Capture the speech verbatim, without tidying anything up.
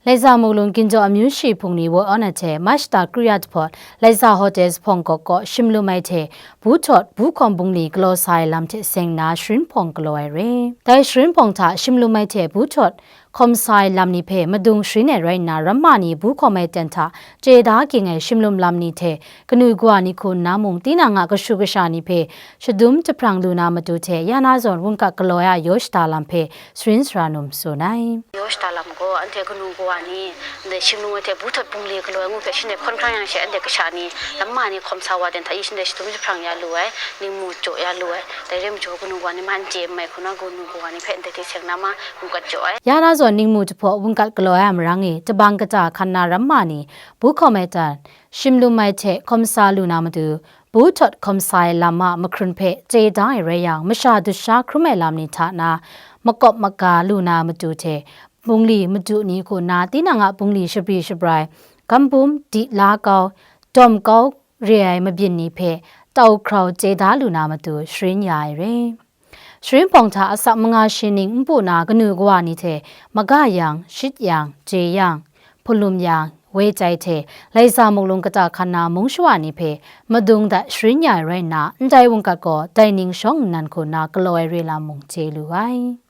Laiza Muklun Ginjaw amyu shi hpung ni War Honour hte March ta kru ya jahpawt Laiza Hotel Zuphpawng Gawk kaw Shimlum ai hte Bu Htawt, Bu Hkawm Bungli galaw sa ai lam hte seng nna sharin hpawng galaw ai re. Dai sharin hpawng hta Shimlum ai hte Bu Htawt hkawm sa ai lam ni hpe madung sharin ai rai nna, ramma ni Bu Hkawm ai ten hta chye da ging ai Shimlum lam ni hte kanu kawa ni hku nna mung, tinang a kashu kasha ni hpe shadum jahprang lu na matu hte, ya na zawn wungat galaw ai a yaw shada lam hpe sharin sara num tsun ai. Yaw shada lam gaw, anhte kanu kawa ni, ndai Shimlum ai hte Bu Htawt Bungli galaw ai ngu hpe shin dai hkawn hkrang yang she, anhte kasha ni, ramma ni hkawm sa wa ten hta i shin dai shadum jahprang ya lu ai, ningmu jaw ya lu ai, dai re ai majaw kanu kawa ni man chye n mai hku na, kanu kawa ni hpe ndai hte seng na ma, wungat jaw ai. Ya na zawn ningmu jahpaw wungat galaw ai a marang e, tabang kata hkan na ramma ni, Bu Hkawm ai ten, Shimlum ai hte hkawm sa lu na matu, Bu Htawt hkawm sa ai lam a mahkrun hpe chye da ai rai yang, masha dusha hkrum ai lam ni hta na, makawp maga lu na matu hte, bungli madu ni hku nna, tinang a bungli shabri shabrai, gambum, di la kau, dawm kau re ai mabyin ni hpe tau hkrau chye da lu na matu sharin ya ai re. Sharin hpawng hta asak manga shi ning npu na kanu kawa ni hte maga yang, shit yang, je yang, hpulum yang, woi chyai hte Laiza Muklun kata hkan na mung shawa ni hpe madung dat sharin ya ai rai nna, ndai wungat gaw dai ning shawng nnan hku nna galaw ai re lam mung chye lu ai.